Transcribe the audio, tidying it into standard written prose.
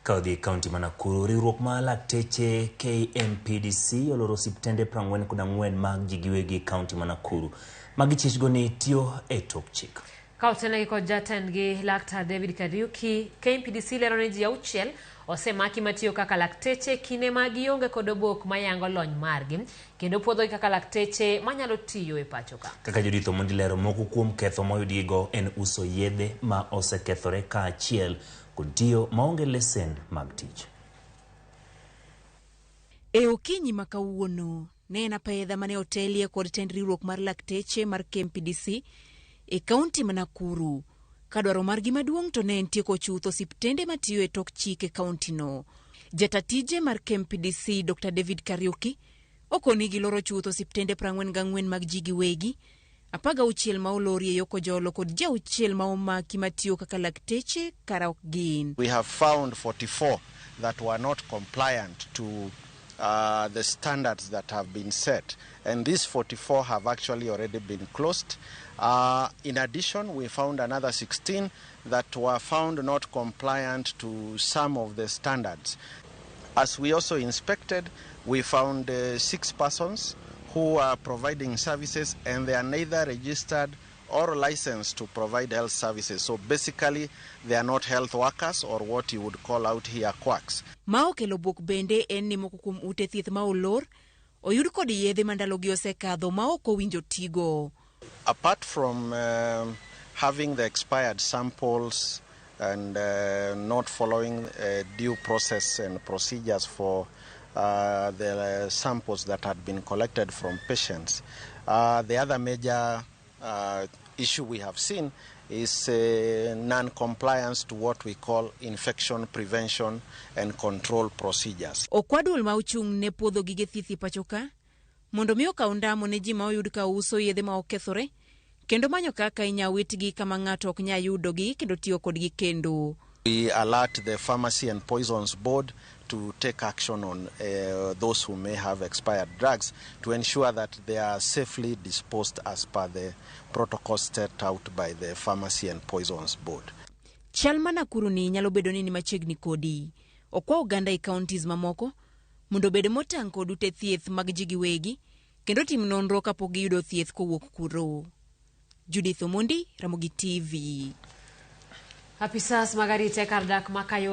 Ka odhi e kaunti ma Nakuru, riwruok mar lakteche KMPDC oloro osiptende 44 mag ji giwegi e kaunti ma Nakuru ma gichich go ni tiyo e tok chik. Ka otenegi kod jatendgi Laktar David Kariuki, KMPDC lero ni ji 6 osemaki matiyo kaka lakteche kinde ma gionge kod obok mayango lony margi kendo puodhogi kaka lakteche manyalo tiyo e pacho ka. Kaka Judith Omondi lero, moko kuom ketho moyudgigo en uso yedhe ma osekethore kaachiel kod tiyo maonge lesen mag tich. E okinyi ma kawuono, ne en apedha mane otelie kod tend riwruok mar lakteche mar KMPDC e kaunti ma Nakuru. Ka dwaro margi maduong' to ne en tieko chuth osiptende matiyo e tok chik e kauntino. Jata tije mar KMPDC Dr. David Kariuki okoni giloro chuth osiptende 44 mag ji giwegi, 16 ma olori e yo Kojolo kod ji 6 ma omaki matiyo kaka lakteche kara ok gin. We have found 44 that were not compliant to the standards that have been set, and these 44 have actually already been closed. In addition, we found another 16 that were found not compliant to some of the standards. As we also inspected, we found 6 persons who are providing services and they are neither registered or licensed to provide health services. So basically, they are not health workers or what you would call out here quacks. Ma okelo buok bende en ni moko kuom ute thieth ma olor oyud kod yedhe ma ndalogi osekadho ma ok owinjo tigo. Apart from having the expired samples and not following due process and procedures for the samples that had been collected from patients, the other major issue we have seen is non-compliance to what we call infection prevention and control procedures. Okwa duol ma ochung' ne puodho gige thieth e pacho ka mondo mi okaw ndamo ne ji ma oyud ka uso yedhe ma okethore kendo manyo kaka inya witgi kama ng'ato ok nyal yudogi kendo tiyo kodgi kendo. We alert the Pharmacy and Poisons Board to take action on those who may have expired drugs to ensure that they are safely disposed as per the protocols set out by the Pharmacy and Poisons Board. Chal ma Nakuru ni nyalo bedo ni ni machiegni kodi. Okwa oganda e counties mamoko mondo obed motang' kod ute thieth mag ji giwegi kendo tim nonro kapok giyudo thieth kowuok kuro. Judith Omondi, Ramogi TV. Apisas mag arita e kar dak ma Kayole.